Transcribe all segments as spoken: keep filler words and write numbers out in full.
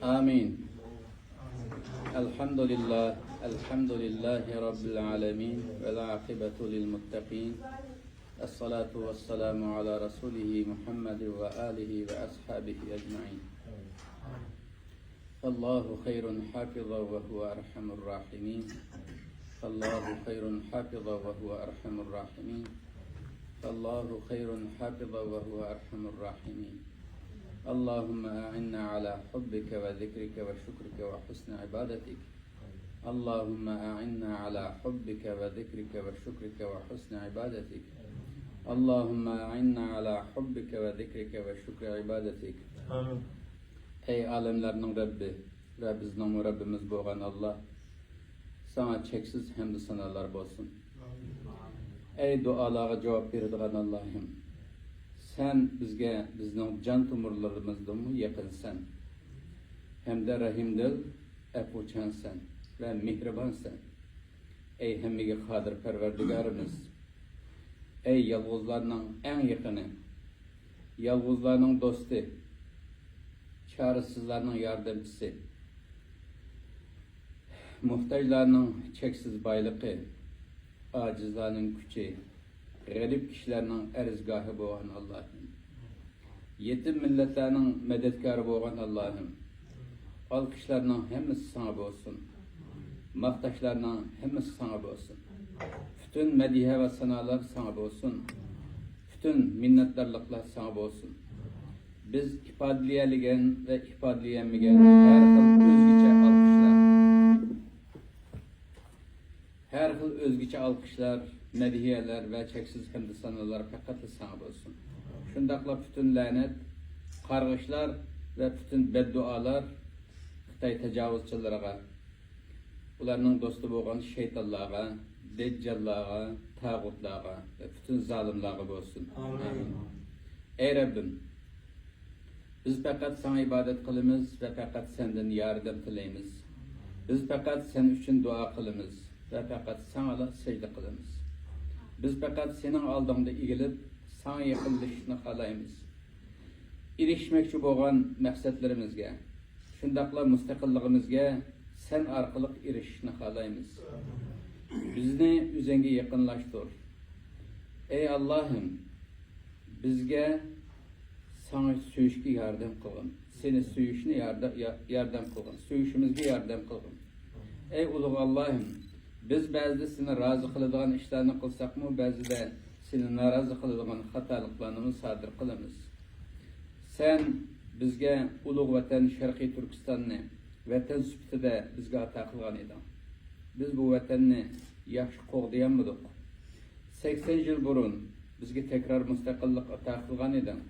آمين. الحمد لله، الحمد لله رب العالمين، والعاقبة للمتقين، الصلاة والسلام على رسوله محمد وآله وأصحابه أجمعين. فالله خير حافظا وهو أرحم الراحمين. فالله خير حافظا وهو أرحم الراحمين. فالله خير حافظا وهو أرحم الراحمين. اللهم أعنا على حبك وذكرك وشكرك وحسن عبادتك. اللهم أعنا على حبك وذكرك وشكرك وحسن عبادتك. اللهم أعنا على حبك وذكرك وشكر عبادتك. ئامىن. ئەي ئالەملەرنىڭ رەببى ۋە بىزنىڭمۇ رەببىمىز بولغان ئاللا، ساڭا چەكسىز ھەمدۇ سانالار بولسۇن. ئەي دۇئالارغا جاۋاب بېرىدىغان ئاللاھىم، سەن بىزگە بىزنىڭ جان تومۇرلىرىمىزدىنمۇ يېقىنسەن، ھەمدە رەھىمدىل، ئەپۇچانسەن ۋە مېھرىبانسەن. ئەي ھەممىگە قادىر پەرۋەردىگارىمىز، ئەي يالغۇزلارنىڭ ئەڭ يېقىنى، يالغۇزلارنىڭ دوستى، چارىسىزلارنىڭ ياردەمچىسى، موھتاجلارنىڭ چەكسىز بايلىقى، ئاجىزلارنىڭ كۈچى، غېرىب كىشىلەرنىڭ ئەرزگاھى بولغان ئاللاھىم، يېتىم مىللەتلەرنىڭ مەدەتكارى بولغان ئاللاھىم، ئالقىشلارنىڭ ھەممىسى ساڭا بولسۇن. ماختاشلارنىڭ ھەممىسى ساڭا بولسۇن. پۈتۈن مەدھىيە ۋە سانالار ساڭا بولسۇن. پۈتۈن مىننەتدارلىقلار ساڭا بولسۇن. بىز ئىپادىلىيەلىگەن ۋە ئىپادىلىيەلمىگەن ھەر خىل ئۆزگىچە ئالقىشلار، ھەر خىل ئۆزگىچە ئالقىشلار، مەدھىيەلەر ۋە چەكسىز ھەمدۇ سانالار پەقەتلا ساڭا بولسۇن. شۇنداقلا پۈتۈن لەنەت، قارغىشلار ۋە پۈتۈن بەددۇئالار خىتاي تاجاۋۇزچىلىرىغا، ئۇلارنىڭ دوستى بولغان شەيتانلارغا، دەججاللارغا، تاغۇتلارغا ۋە پۈتۈن زالىملارغا بولسۇن. ئامىن. ئەي رەببىم، بىز پەقەت ساڭا ئىبادەت قىلىمىز ۋە پەقەت سەندىن ياردەم تىلەيمىز. بىز پەقەت سەن ئۈچۈن دۇئا قىلىمىز ۋە پەقەت ساڭىلا سەجدە قىلىمىز. بىز پەقەت سېنىڭ ئالدىڭدا ئېگىلىپ، ساڭا يېقىنلىشىشنى خالايمىز. ئېرىشمەكچى بولغان مەقسەتلىرىمىزگە، شۇنداقلا مۇستەقىللىقىمىزگە سەن ئارقىلىق ئېرىشىشنى خالايمىز. بىزنى ئۆزۈڭگە يېقىنلاشتۇر. ئەي ئاللاھىم، بىزگە ساڭا سۆيۈشكە ياردەم قىلغىن. سېنى سۆيۈشنى ياردا-، يا-، ياردەم قىلغىن. سۆيۈشىمىزگە ياردەم قىلغىن. ئەي ئۇلۇغ ئاللاھىم، بىز بەزىدە سېنى رازى قىلىدىغان ئىشلارنى قىلساقمۇ، بەزىدە سېنى نارازى قىلىدىغان خاتالىقلارنىمۇ سادىر قىلىمىز. سەن بىزگە ئۇلۇغ ۋەتەن شەرقىي تۈركىستاننى ۋەتەن سۈپىتىدە بىزگە ئاتا قىلغان ئىدىڭ. بىز بۇ ۋەتەننى ياخشى قوغدىيالمىدۇق. سەكسەن يىل بۇرۇن بىزگە تەكرار مۇستەقىللىق ئاتا قىلغان ئىدىڭ.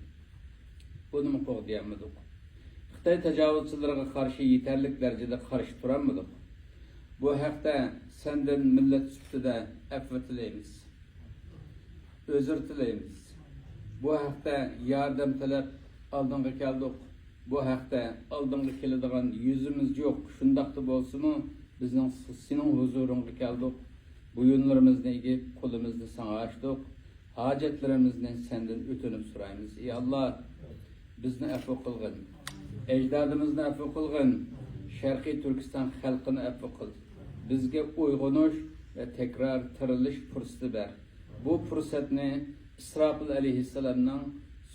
بۇنىمۇ قوغدىيالمىدۇق. خىتاي تاجاۋۇزچىلىرىغا قارشى يېتەرلىك دەرىجىدە قارشى تۇرالمىدۇق. بۇ ھەقتە سەندىن مىللەت سۈپىتىدە ئەپۇ تىلەيمىز. ئۆزۈر تىلەيمىز. بۇ ھەقتە ياردەم تىلەپ ئالدىڭغا كەلدۇق. بۇ ھەقتە ئالدىڭغا كېلىدىغان يۈزىمىز يوق. شۇنداقتا بولسىمۇ، بىزنىڭ سېنىڭ ھۇزۇرۇڭغا كەلدۇق. بويۇنلىرىمىزنى ئېگىپ، قولىمىزنى ساڭا ئاچتۇق. ھاجەتلىرىمىزنى سەندىن ئۆتۈنۈپ سورايمىز. ئى ئاللا، بىزنى ئەپۇ قىلغىن. ئەجدادىمىزنى ئەپۇ قىلغىن. شەرقىي تۈركىستان خەلقىنى ئەپۇ قىل. بىزگە ئويغىنىش ۋە تەكرار تىرىلىش پۇرسىتى بەر. بۇ پۇرسەتنى ئىسراپىل ئەلەيھىسسالامنىڭ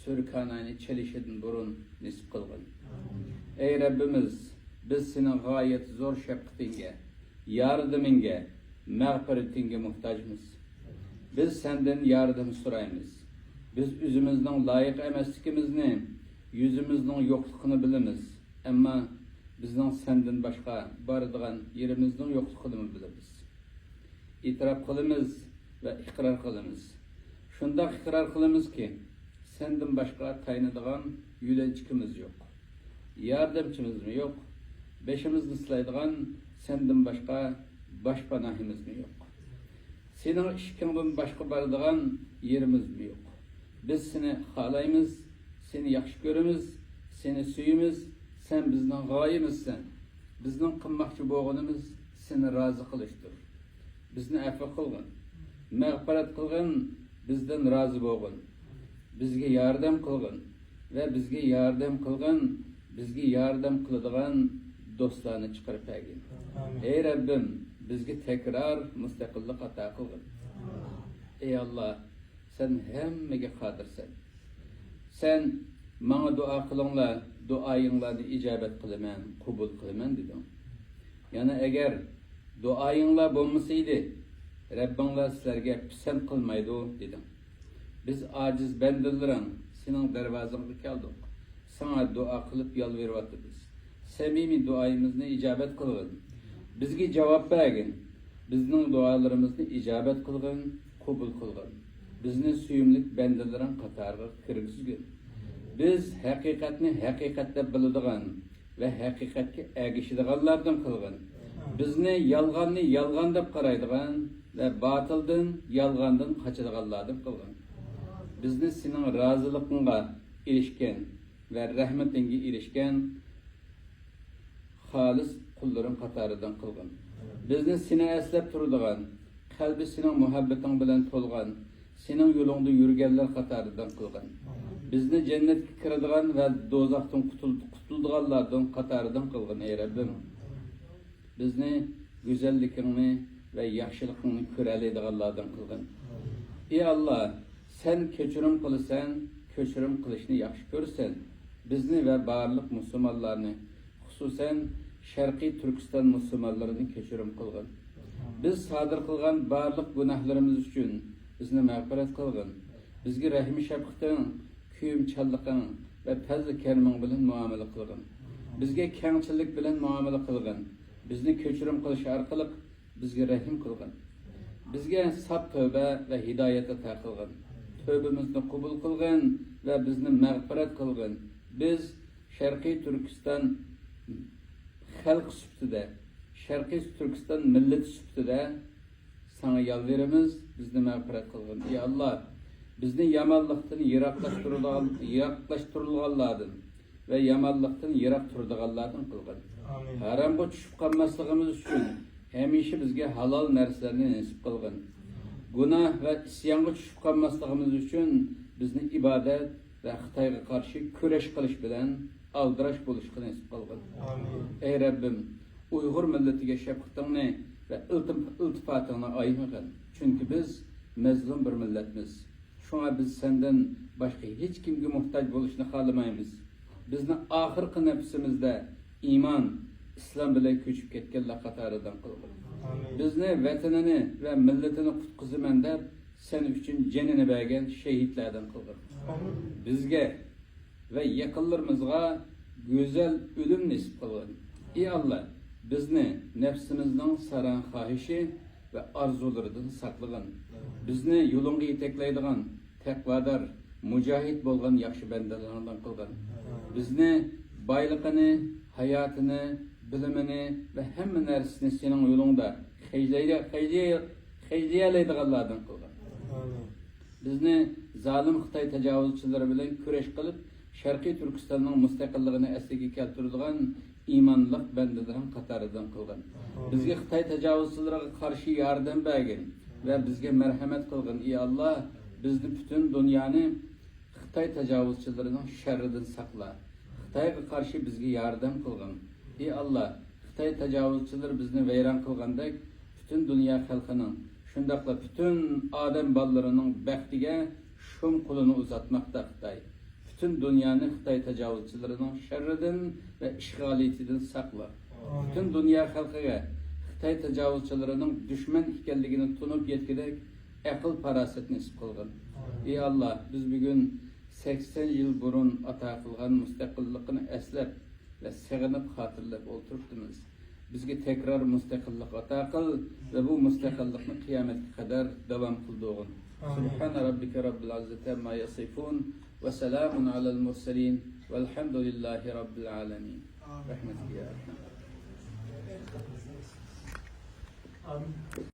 سۈرە كاناينى چېلىشىدىن بۇرۇن نېسىپ قىلغىن. ئەي رەببىمىز، بىز سېنىڭ غايەت زور شەپقىتىڭگە، ياردىمىڭگە، مەغپىرىتىڭگە موھتاجمىز. بىز سەندىن ياردەم سورايمىز. بىز ئۆزىمىزنىڭ لايىق ئەمەسلىكىمىزنى، يۈزىمىزنىڭ يوقلۇقىنى بىلىمىز. ئەمما بىزنىڭ سەندىن باشقا بارىدىغان يېرىمىزنىڭ يوقلۇقىنىمۇ بىلىمىز. ئېتىراپ قىلىمىز ۋە ئىقرار قىلىمىز. شۇنداق ئىقرار قىلىمىزكى، سەندىن باشقا تايىنىدىغان يۆلەنچۈكىمىز يوق. ياردەمچىمىزمۇ يوق. بېشىمىزنى سىلايدىغان سەندىن باشقا باشپاناھىمىزمۇ يوق. سېنىڭ ئىشىكىڭدىن باشقا بارىدىغان يېرىمىزمۇ يوق. بىز سېنى خالايمىز، سېنى ياخشى كۆرىمىز، سېنى سۆيىمىز، سەن بىزنىڭ غايىمىزسەن. بىزنىڭ قىلماقچى بولغىنىمىز سېنى رازى قىلىشتۇر. بىزنى ئەپۇ قىلغىن، مەغپىرەت قىلغىن، بىزدىن رازى بولغىن. بىزگە ياردەم قىلغىن ۋە بىزگە ياردەم قىلغىن، بىزگە ياردەم قىلىدىغان دوستلارنى چىقىرىپ بەرگىن. ئامىن. ئەي رەببىم، بىزگە تەكرار مۇستەقىللىق ئاتا قىلغىن. ئەي ئاللا، سەن ھەممىگە قادىرسەن. سەن، «ماڭا دۇئا قىلىڭلار، دۇئايىڭلارنى ئىجابەت قىلىمەن، قوبۇل قىلىمەن» دېدىڭ. يەنە، «ئەگەر دۇئايىڭلار بولمىسا ئىدى، رەببىڭلار سىلەرگە پىسەنت قىلمايدۇ» دېدىڭ. بىز ئاجىز بەندىلىرىڭ سېنىڭ دەرۋازاڭغا كەلدۇق. ساڭا دۇئا قىلىپ يالۋۇرۇۋاتىمىز. سەمىمىي دۇئايىمىزنى ئىجابەت قىلغىن. بىزگە جاۋاب بەرگىن. بىزنىڭ دۇئالىرىمىزنى ئىجابەت قىلغىن، قوبۇل قىلغىن. بىزنى سۆيۈملۈك بەندىلىرىڭ قاتارىغا كىرگۈزگىن. بىز ھەقىقەتنى ھەقىقەت دەپ بىلىدىغان ۋە ھەقىقەتكە ئەگىشىدىغانلاردىن قىلغىن. بىزنى يالغاننى يالغان دەپ قارايدىغان ۋە باتىلدىن، يالغاندىن قاچىدىغانلاردىن قىلغىن. بىزنى سېنىڭ رازىلىقىڭغا ئېرىشكەن ۋە رەھمىتىڭگە ئېرىشكەن خالىس قۇللىرىڭ قاتارىدىن قىلغىن. بىزنى سېنى ئەسلەپ تۇرىدىغان، قەلبى سېنىڭ مۇھەببىتىڭ بىلەن تولغان، سېنىڭ يولۇڭدا يۈرگەنلەر قاتارىدىن قىلغىن. بىزنى جەننەتكە كىرىدىغان ۋە دوزاختىن قۇتۇل-، قۇتۇلىدىغانلاردىن قاتارىدىن قىلغىن، ئەي رەببىم. بىزنى گۈزەللىكىڭنى ۋە ياخشىلىقىڭنى كۆرەلەيدىغانلاردىن قىلغىن. ئى ئاللا، سەن كەچۈرۈم قىلىسەن، كەچۈرۈم قىلىشنى ياخشى كۆرىسەن. بىزنى ۋە بارلىق مۇسۇلمانلارنى، خۇسۇسەن شەرقىي تۈركىستان مۇسۇلمانلىرىنى كەچۈرۈم قىلغىن. بىز سادىر قىلغان بارلىق گۇناھلىرىمىز ئۈچۈن بىزنى مەغپىرەت قىلغىن. بىزگە رەھىم-شەپقىتىڭ، كۆيۈمچانلىقىڭ ۋە پەزلى-كەرىمىڭ بىلەن مۇئامىلە قىلغىن. بىزگە كەڭچىللىك بىلەن مۇئامىلە قىلغىن. بىزنى كەچۈرۈم قىلىش ئارقىلىق بىزگە رەھىم قىلغىن. بىزگە ساپ تەۋبە ۋە ھىدايەت ئاتا قىلغىن. تەۋبىمىزنى قوبۇل قىلغىن ۋە بىزنى مەغپىرەت قىلغىن. بىز شەرقىي تۈركىستان خەلقى سۈپىتىدە، شەرقىي تۈركىستان مىللىتى سۈپىتىدە ساڭا يالۋۇرىمىز، بىزنى مەغپىرەت قىلغىن. ئى ئاللا، بىزنى يامانلىقتىن يىراقلاشتۇرىدىغان، يىراقلاشتۇرۇلغانلاردىن ۋە يامانلىقتىن يىراق تۇرىدىغانلاردىن قىلغىن. ئامىن. ھارامغا چۈشۈپ قالماسلىقىمىز ئۈچۈن ھەمىشە بىزگە ھالال نەرسىلەرنى نېسىپ قىلغىن. گۇناھ ۋە ئىسيانغا چۈشۈپ قالماسلىقىمىز ئۈچۈن بىزنى ئىبادەت ۋە خىتايغا قارشى كۈرەش قىلىش بىلەن ئالدىراش بولۇشقا نېسىپ قىلغىن. ئامىن. ئەي رەببىم، ئۇيغۇر مىللىتىگە شەپقىتىڭنى ۋە ئىلتىم-، ئىلتىپاتىڭنى ئايىمىغىن. چۈنكى بىز مەزلۇم بىر مىللەتمىز. شۇڭا بىز سەندىن باشقا ھېچكىمگە موھتاج بولۇشنى خالىمايمىز. بىزنى ئاخىرقى نەپىسىمىزدە ئىمان، ئىسلام بىلەن كۆچۈپ كەتكەنلەر قاتارىدىن قىلغىن. ئامىن. بىزنى ۋەتىنىنى ۋە مىللىتىنى قۇتقۇزىمەن دەپ سەن ئۈچۈن جېنىنى بەرگەن شېھىتلەردىن قىلغىن. ئامىن. بىزگە ۋە يېقىنلىرىمىزغا گۈزەل ئۆلۈم نېسىپ قىلغىن. ئى ئاللا، بىزنى نەپسىمىزنىڭ ساراڭ خاھىشى ۋە ئارزۇلىرىدىن ساقلىغىن. بىزنى يولۇڭغا يېتەكلەيدىغان تەقۋادار، مۇجاھىد بولغان ياخشى بەندىلىرىڭدىن قىلغىن. بىزنى بايلىقىنى، ھاياتىنى، بىلىمىنى ۋە ھەممە نەرسىسىنى سېنىڭ يولۇڭدا خەجلەيلى-، خەجلىيە-، خەجلىيەلەيدىغانلاردىن قىلغىن. بىزنى زالىم خىتاي تاجاۋۇزچىلىرى بىلەن كۈرەش قىلىپ، شەرقىي تۈركىستاننىڭ مۇستەقىللىقىنى ئەسلىگە كەلتۈرىدىغان ئىمانلىق بەندىلىرىڭ قاتارىدىن قىلغىن. بىزگە خىتاي تاجاۋۇزچىلىرىغا قارشى ياردەم بەرگىن ۋە بىزگە مەرھەمەت قىلغىن، ئى ئاللا. بىزنى پۈتۈن دۇنيانى خىتاي تاجاۋۇزچىلىرىنىڭ شەررىدىن ساقلا. خىتايغا قارشى بىزگە ياردەم قىلغىن. ئى ئاللا، خىتاي تاجاۋۇزچىلىرى بىزنى ۋەيران قىلغاندەك، پۈتۈن دۇنيا خەلقىنىڭ، شۇنداقلا پۈتۈن ئادەم بالىلىرىنىڭ بەختىگە شۇم قولىنى ئۇزاتماقتا خىتاي. پۈتۈن دۇنيانى خىتاي تاجاۋۇزچىلىرىنىڭ شەررىدىن ۋە ئىشغالىيىتىدىن ساقلا. پۈتۈن دۇنيا خەلقىگە خىتاي تاجاۋۇزچىلىرىنىڭ دۈشمەن ئىكەنلىكىنى تونۇپ يەتكۈدەك ئەقىل-پاراسەت نېسىپ قىلغىن. ئى ئاللا، بىز بۈگۈن سەكسەن يىل بۇرۇن ئاتا قىلغان مۇستەقىللىقىنى ئەسلەپ ۋە سېغىنىپ خاتىرىلەپ ئولتۇرۇپتىمىز. بىزگە تەكرار مۇستەقىللىق ئاتا قىل ۋە بۇ مۇستەقىللىقنى قىيامەتكە قەدەر داۋام قىلدۇرغىن. ئامىن. سبحان ربك رب العزة عما يصفون وسلام على المرسلين والحمد لله رب العالمين. رەھمەتكە يا ئەرھەم. ئامىن.